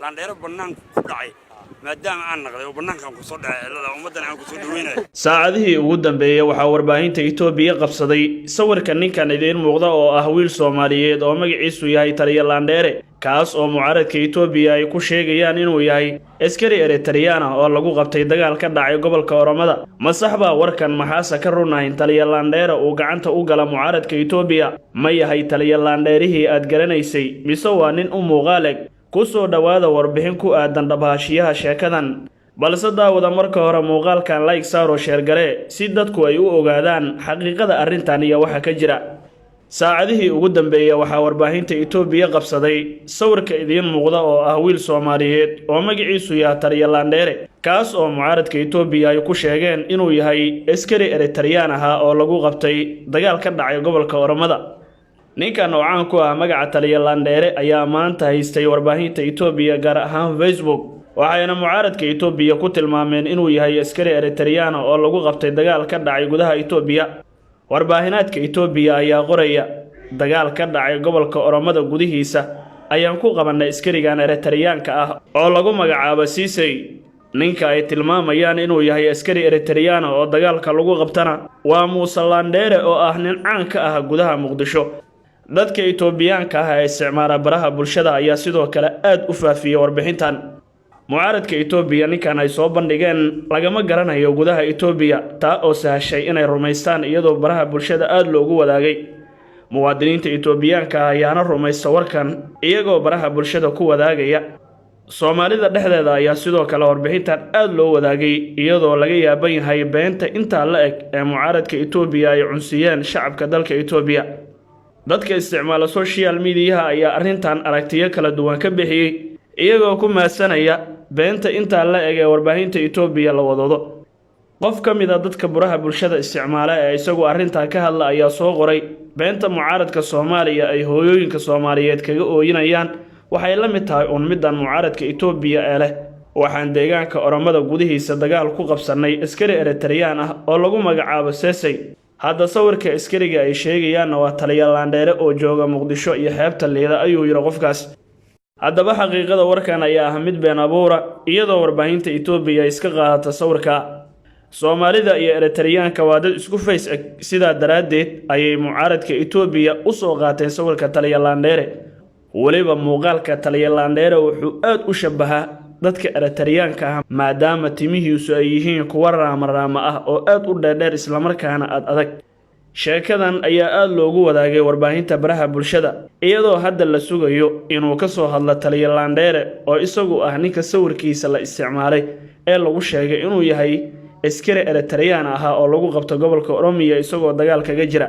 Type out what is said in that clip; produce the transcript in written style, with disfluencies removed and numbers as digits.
Laandheero bannaanka ku dhacay maadaama aan naqday oo bannaankaan kusoo dhacay cilada ummaddan aan kusoo dhaweynayo. Saacadihii ugu dambeeyey waxaa warbaahinta Itoobiya qabsaday sawirka ninkan idiin muuqda oo ah wiil Soomaaliyeed oo magaciisu yahay Taliya Laandheere, kaas oo mucaaradka Itoobiya ay ku sheegayaan inuu yahay askari Eritreyaan ah oo lagu qabtay dagaal ka dhacay gobolka Oromada. Ma sax baa warkan? Maxaase ka run ah in Taliya Laandheere uu gacanta u gala mucaaradka Itoobiya? Ma yahay Taliya Laandheerihii aad garanaysay mise waa nin u muuqaal eg? Ku soo dhowaada warbixin ku aadan dhabahashiyaha sheekadan. Balse daawada, marka hore muuqaalkan like saaro, share garee si dadku ay u ogaadaan xaqiiqada arrintan iyo waxa ka jira. Saacadihii ugu dambeeyey waxaa warbaahinta Itoobiya qabsaday sawirka idiin muuqda oo ah wiil Soomaaliyeed oo magaciisu yahay Taliya Laandheere, kaas oo mucaaradka Itoobiya ay ku sheegeen inuu yahay askari Eritreyaan ahaa oo lagu qabtay dagaal ka dhacay gobolka Oromada. Ninkan oo caan ku ah magaca Taliya Laandheere ayaa maanta haystay warbaahinta Itoobiya, gaar ahaan Facebook, waxayna mucaaradka Itoobiya ku tilmaameen inuu yahay askari Eritreyaan oo lagu qabtay dagaal ka dhacay gudaha Itoobiya. Warbaahinaadka Itoobiya ayaa qoraya: "Dagaal ka dhacay gobolka Oromada gudihiisa ayaan ku qabannay askarigan Eritriyaanka ah oo lagu magacaabo Siisey." Ninka ay tilmaamayaan inuu yahay askari Eritriyaana oo dagaalka lagu qabtana waa Muuse Laandheere oo ah nin caan ka ah gudaha Muqdisho. Dadka Itoobiyaanka ah ee isticmaala baraha bulshada ayaa sidoo kale aad u faafiyey warbixintan. Mucaaradka Itoobiya ninkan ay soo bandhigeen lagama garanayo gudaha Itoobiya, taa oo sahashay inay rumaystaan, iyadoo baraha bulshada aada loogu wadaagay. Muwaadiniinta Itoobiyaanka ah ayaana rumaysta warkan iyagoo baraha bulshada ku wadaagaya. Soomaalida dhexdeeda ayaa sidoo kale warbixintan aada loo wadaagay, iyadoo laga yaaban yahay beenta intaa la eg ee mucaaradka Itoobiya ay cunsiiyeen shacabka dalka Itoobiya. Dadka isticmaala social mediaha ayaa arrintan aragtiyo kala duwan ka bixiyey, iyagoo ku maadsanaya beenta intaa la eg ee warbaahinta Itoobiya la wadoodo. Qof ka mid a dadka baraha bulshada isticmaala ee isagu arrintaa ka hadla ayaa soo qoray: "Beenta mucaaradka Soomaaliya ay hooyooyinka Soomaaliyeed kaga ooyinayaan waxay la mid tahay uun middan mucaaradka Itoobiya ee leh waxaan deegaanka Oromada gudihiisa dagaal ku qabsannay askari Eritreyaan ah oo lagu magacaabo Sesey." Hadda sawirka askariga ay sheegayaanna waa Taliya Laandheere oo jooga Muqdisho iyo xeebta Liida, ayuu yidhi qofkaas. Haddaba xaqiiqada warkan ayaa ah mid been abuura, iyadoo warbaahinta Itoobiya iska qaadata sawirka. Soomaalida iyo Eritriyaanka waa dad isku face eg, sidaa daraaddeed ayay mucaaradka Itoobiya u soo qaateen sawirka Taliya Laandheere. Weliba muuqaalka Taliya Laandheere wuxuu aad u shabahaa dadka Eritriyaanka ah, maadaama timihiisu ay yihiin kuwa raama ah oo aad u dheerdheer, islamarkaana aad adag. Sheekadan ayaa aada loogu wadaagay warbaahinta baraha bulshada, iyadoo hadda la sugayo inuu ka soo hadlo Taliya Laandheere oo isagu ah ninka sawirkiisa la isticmaalay ee lagu sheegay inuu yahay askari Eritreyaan ahaa oo lagu qabto gobolka Oromiya isagoo dagaal kaga jira.